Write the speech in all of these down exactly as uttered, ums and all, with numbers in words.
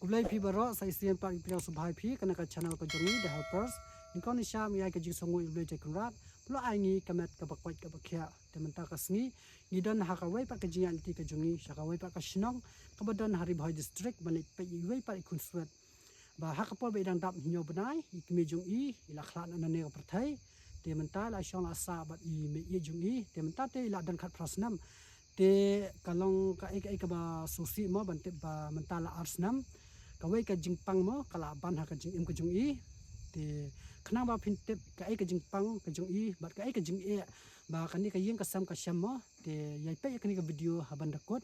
Khublei phi baroh, sa shisien pat ngi pdiang sngewbha ïa phi, kane ka channel ka jong ngi, The Helpers. Nyngkong nyngkong ngi ai ka jingsngewnguh ïa U Blei jong ngi Kynrad, ba u la ai ngi ka met kaba koit kaba khiah. Te mynta ka sngi, ngi don ha kawei pat ka jingïaid lynti ka jong ngi, sha kawei pat ka shnong, kaba don ha Ri Bhoi District, ban leit peit ïa iwei pat i khunswet. Ba ha ka por ba i dang dap hynñiew bnai, i kmie jong i, i la khlad noh nangne ka pyrthei. Te mynta la shong la sah bad i meiieit jong i, te mynta te i la don khatphra snem. Te ka long kaei kaei kaba sngewsih mo ban tip ba mynta la ar snem. Kawei ka jingpang mo, ka la ban ha ka jingim ka jong i. Te khnang ba phin tip kaei ka jingpang ka jong i, bad kaei ka jingeh, ba kane ka ïing ka sem ka shem mo. Te ïai peit ïa kane ka video ha ban da kut.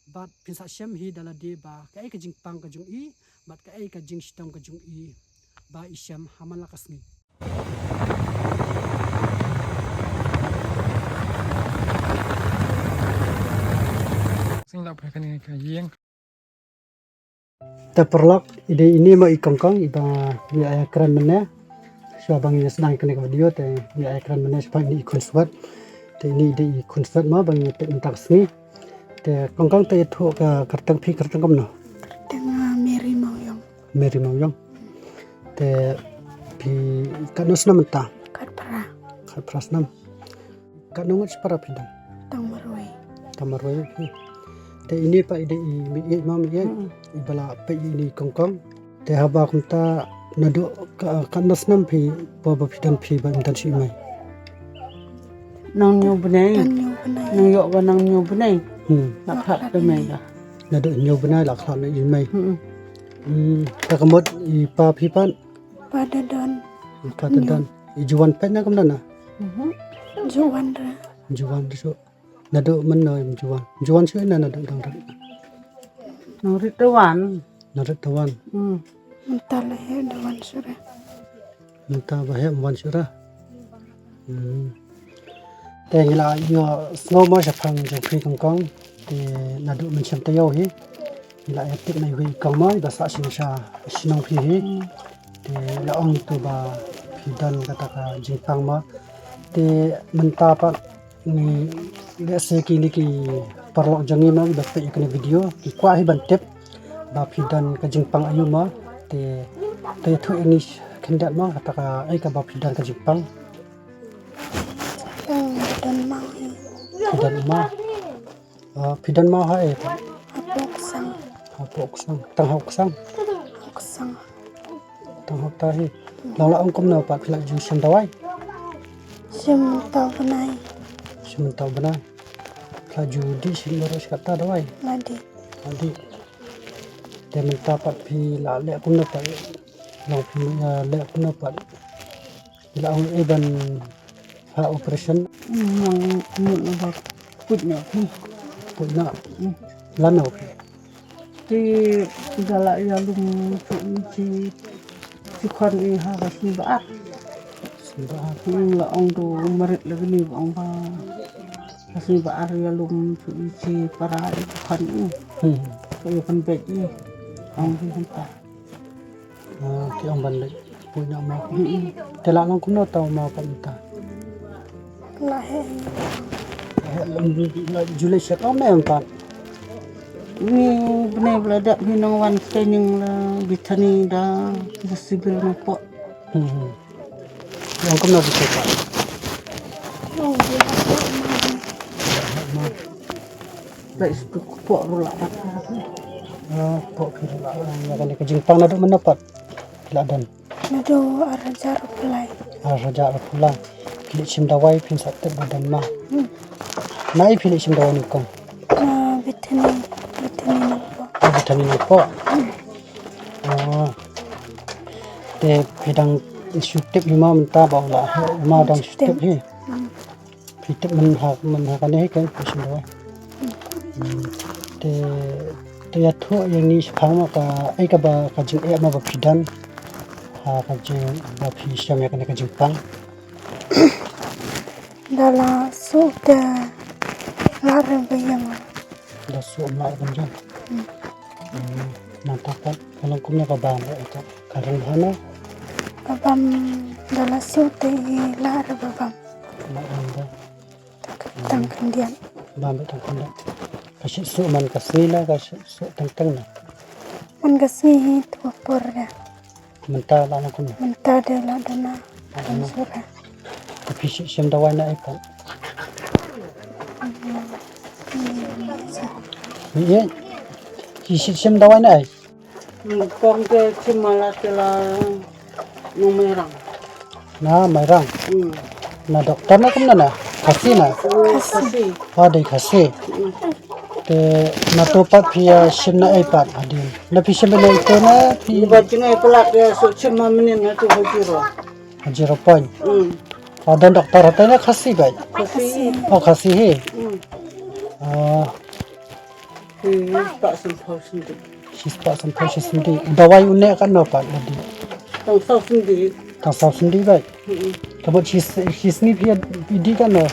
Bad phin sa shem hi da lade ba kaei ka jingpang ka jong i, bad kaei ka jingshitom ka jong i, ba i shem ha man la ka sngi. Sing la pha kane ka ïing. Te paralok, i dei ine mo i kongkong, iba ngi ïa kren mynne. Shuwa ba ngin ïa sdang kane ka video, te ngi ïa kren mynne shaphang ine i khunswet. Te ine i dei i khunswet mo ba ngi ïa peit mynta ka sngi. Te kongkong, te ïathuh ka kyrteng phi, kyrteng kumno? Kyrteng, ah, Mary Mawiong. Mary Mawiong. Te phi katno snem mynta? Khatphra. Khatphra snem. Katno ngut shipara phi don? Tang marwei. Tang marwei phi. Te ine pat i dei i meiieit mo, meiieit. Mm. Iba la peit ïa ine i kongkong. Te haba kumta naduh ka, katno snem phi, ba, ba phi don phi ba don shuh i mei? Nang hynñiew bnai. Nang hynñiew bnai. Nang ïoh ba nang hynñiew bnai. Hmm. La khlad da mei ka. Naduh hynñiew bnai la khlad noh i mei. Hmm. Hmm. Te ka mut i pa phi pat? Pa da don. Pa da don. I ju wan peit ne kumno na? Mhm. Ju wan re. Ju wan re shuh. Naduh mynno im ju wan? Ju wan shuh ne naduh dang rit? Nang rit da wan. Nang rit da wan. Hmm. Mynta la heh da wan shuh re. Mynta ba heh wan shuh re. Hmm. Te ngi la ïohsngew mo shaphang jong phi kongkong. Te naduh mynshem taïew hi ngi la ïa tip na iwei i kong mo iba sah shisha sha shnong phi hi. Hmm. Te la ong to ba phi don kata ka jingpang mo. Te mynta pat ngi, lehse kine ki paralok jong ngi mo kiba peit ïa kane ka video ki kwah hi ban tip ba phi don ka jingpang aïu mo. Te, te ïathuh ïa ngi khyndiat mo kata kaei kaba phi don ka jingpang. Phi don ma hi. Phi don ma. Ah, phi don ma ha ei? Hapoh Ksang. Hapoh Ksang. Tang ha u Ksang. Ksang. Tang ha uta hi. Long la ong kumno pat phi la ju shim dawai? Shim mynta u bnai. Shim mynta u bnai. Phi la ju dih shim baroh shi katta dawai? La dih. La dih. Te mynta pat phi la leh kumno pat? Long phi, ah, leh kumno pat? Phi la ong ei ban ha operation. Nang mut na ba put na phi. Put na. Hmm. Lano phi? Te da la ïalum shuh i shi, shi khon i ha ka sngi ba ar. Sngi ba ar. Hmm, la ong to marit la kane ba ong ba ka sngi ba ar ïalum shuh i shi para i khon i. Hmm. Ka ïa pynbeit i. Ong hi hangta. Ah, ki ong ban leit poi noh ma. Mm-mm. Te la long kumno tau ma pat mynta? La heh. La heh, la, la ju leit sha kam ne em pat? Ni bnai ba la dep hi nang wan training la Bethany da, da civil Nongpoh. Hmm, hmm. Long kumno ki sha pat? Long kumno. Ba i sduk kpoh ruh la rat. Ah, kpoh phi ruh la rat. Ïa kane ka jingpang naduh mynno pat phi la don? Naduh ar hajar arphew lai. Ar hajar arphew lai. Phi leit shim dawai phin sa tip ba don ma. Hmm. Nai phi leit shim dawai nyngkong? Na Bethany, Bethany Nongpoh. Ah, Bethany Nongpoh. Hmm. Ah. Te phi dang shu tip hi ma mynta ba u la heh ma dang shu tip hi. Hmm. Phi tip myn ha, myn ha kane hi kan phi shim dawai. Hmm. Te, te ïathuh ïa ngi shaphang ma kaei kaba ka jingeh ma ba phi don ha ka jing ba phi shem ïa kane ka jingpang. Da la suk te lah re ba ïeng. Da suk lah re ba ïeng. Hmm. Hmm. Nangta pat ka long kumno ka bam ïa ka, ka rung bha ne? Ka bam da la suk te i lah re ba bam. Lah re ba. Tang khyndiat. Bam beit tang khyndiat. Ka shu suk man ka sngi ne ka shu suk teng teng ne? Kan ka sngi hi tu por da. Mynta la na kumno? Mynta da la dona. Kan sura. Ka phi shi shim dawai na ai pat. Ni ye. Shi shi shim dawai na ai. Kong te shim mala te la nong Mairang. Na Mairang. Hmm. Na doktor na kumno na? Khasi na? Khasi. Oh, dei Khasi. Hmm. Te na tu pat phi ïa shim na ai pat hadien. Na phi shim na ai tu na phi. Ba jingai pelak ya so shim ma menin na tu hajiro. Hajiro point. Hmm. Oh, don doktor hata na Khasi bai. Khasi. Oh, Khasi hi. Hmm. Ah. Shi spah san phew senti. Shi spah san phew senti. Dawai une kan no pat ladi. Tang saw senti. Tang saw senti bai. Hmm. Ka mut shi shi sngi phi ïa di kan no.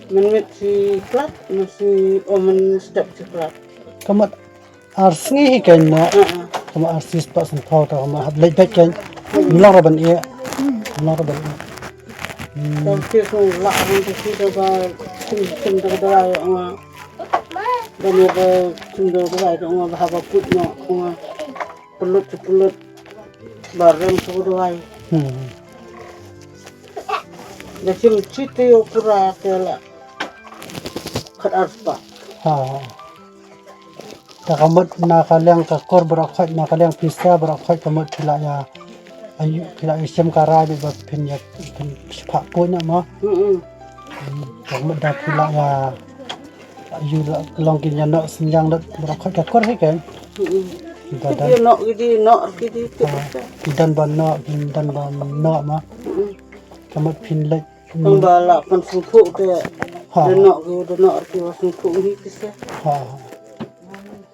Mynmiet shi klat, mynstep shi klat. Ka mut ar sngi hi kan no. Ha, ha. Ka mut ar sngi spah san phew ta ka mut hap leit beit kan. Hmm. Mlong ra ban ïa. Mlong ra ban ïa. Hmm. Tang shi sngi la ran ta shi da ba shim shim da dawai nga. Ba ne ba shim da dawai da nga ba haba put no nga. Pelut pelut. Ba rem su dawai. Hmm. Da shim shi te o pura te la. Khat ar spah. Ha. Ta ka mut na ka liang ka kor baroh khoit na ka liang pisa baroh khoit ka mut phi la ïa. Ayu phi la ïa shem ka rai ba phin ïa phin shipha poi na ma. Mm, mm. Hmm, ka mut da phi la ïa. Ayu la long ki ïa noh synjang dot baroh khoit ka kor hi kan. Mm, mm. Ki ba dan. Ïa noh ki di noh ki di. Ha, ki dan ba noh ki dan ba noh ma. Mm, mm. Ka mut phin leit. Tang ba la pan sngewthuh te. Ha. Da noh ki da noh ki ba sngewthuh hi ki se. Ha.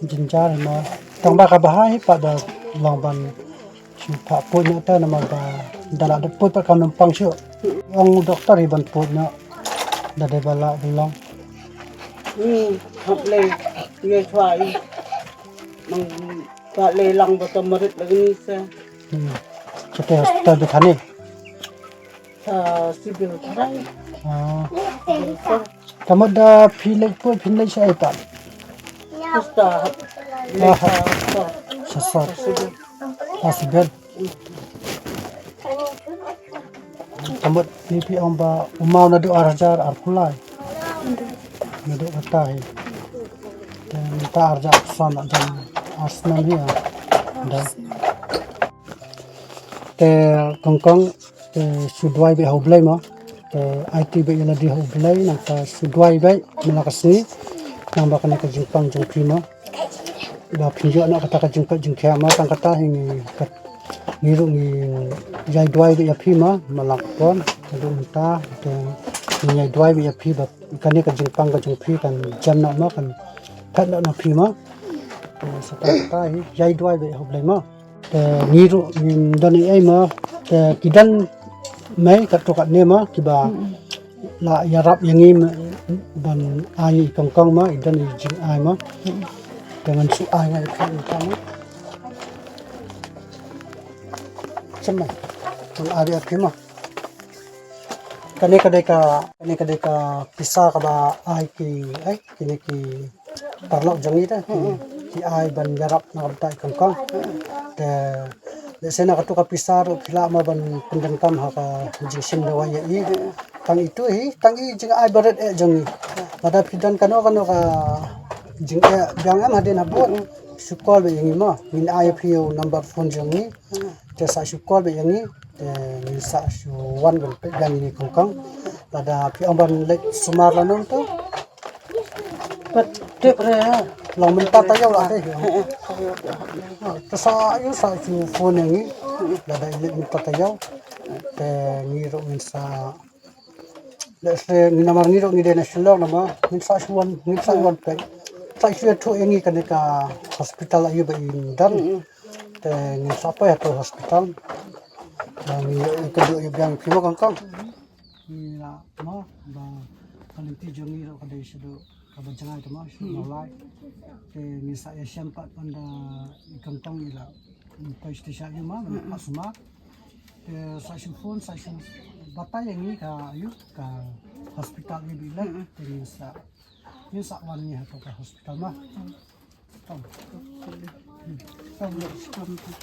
Jynjar ma. Tang ba ka ba ha hi pat da long ban shu pha put na ta namar ba da la da put pat kam nang pang shu. Ong doktor hi ban put na. Da dei ba la ba long. Ni hap le ye chwa i. Nang ka le lang ba ta marit lagi ni se. Hmm. Sa te hospital Bethany. Sa civil tharai. Ah. Ka mut da phi leit poi phin leit shaei pat? Sa. Ah, sa. Sa, sa. Sa civil. Ah, civil. Ka mut phi phi ong ba u maw naduh ar hajar arphew lai. Naduh kata hi. Te mynta ar hajar arphew san, ar snem hi, ah. Da. Te kong kong, te shu duwai beit ha U Blei mo. Te aiti beit ïa lade ha U Blei, nangta shu duwai beit man la ka sngi. Namar kane ka jingpang jong phi mo. Ba phin ïoh noh kata ka jingpang jingkhiah mo, tang kata hi ngi kat ngi ruh ngi ïai duwai beit ïa phi mo, man la ka por haduh mynta. Te ngi ïai duwai beit ïa phi ba kane ka jingpang ka jong phi kan jem noh mo, kan phet noh na phi mo. Te sa tang kata hi ïai duwai beit ha U Blei mo. Te ngi ruh ngim don ei ei mo. Te ki don mei katto katne mo kiba la ïarap ïa ngi mo ban ai i kong kong mo, i don i jingai mo. Te ngan shu ai ngai phi mo. Shem mei. Ngan ai ïa phi mo. Kane ka dei ka, kane ka dei ka pisa kaba ai ki, ai, kine ki paralok jong ngi te. Ki ai ban ïarap na ka bynta i kong kong. Te lehse na katu ka pisa ruh phi lah mo ban pyndonkam ha ka jingshim dawai ïa i. Tang itu hi, tang i jingai ba rit eh jong ngi. Lada phi don kano kano ka jingeh biang em hadien habud, shu call beit ïa ngi mo. Ngin ai ïa phi u number phone jong ngi. Te sa shu call beit ïa ngi. Te ngin sa shu wan ban peit biang ïa i kong kong. Lada phi ong ban leit sumar lano to. Pat tip re ha. Long mynta taïew lah te. Te sa ïa sa shu phone ïa ngi. Lada i leit mynta taïew. Te ngi ruh ngin sa Let's say, ngi namar ngi ruh ngi dei na Shillong namar, ngin sa shu wan, ngin sa wan peit. Sa shu ïathuh ïa ngi kane ka hospital aïu ba i don. Te ngin sa poi ha tu hospital. Ba ngi ïoh ïa ka duh ïa biang phi mo kong kong. Ngi la mo ba ka lynti jong ngi ruh ka dei shaduh kaba jngai te mo, shaduh Mawlai. Te ngin sa ïashem pat ynda i kong kong i la poi sha sha ïa ma, ma pat sumar. Te sa shu phone, sa shu batai ïa ngi ka, ïa ka hospital ïa ba i leit, te ngin sa, ngin sa wan ngi ha ka hospital ma. Tang.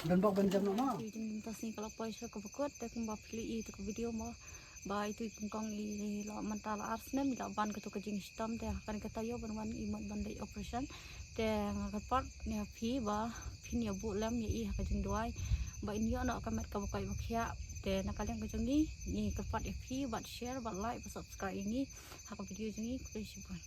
Don bok ban jam noh ma. Te jingim ta sngi ka la poi sha kaba kut, te kumba phi la i ïa ka video mo. Ba itu i kong kong i la mynta la ar snem i la ban kato ka jingshitom, te ha kane ka taïew ban wan i mut ban leit operation. Te nga kyrpad ïa phi ba phin ïa buh lem ïa i ha ka jingduwai ba in ïoh noh ka met kaba koit ba khiah. Te na ka liang ka jong ngi, ngi kyrpad ïa phi bad share bad like bad subscribe ïa ngi ha ka video jong ngi. Khublei shibun.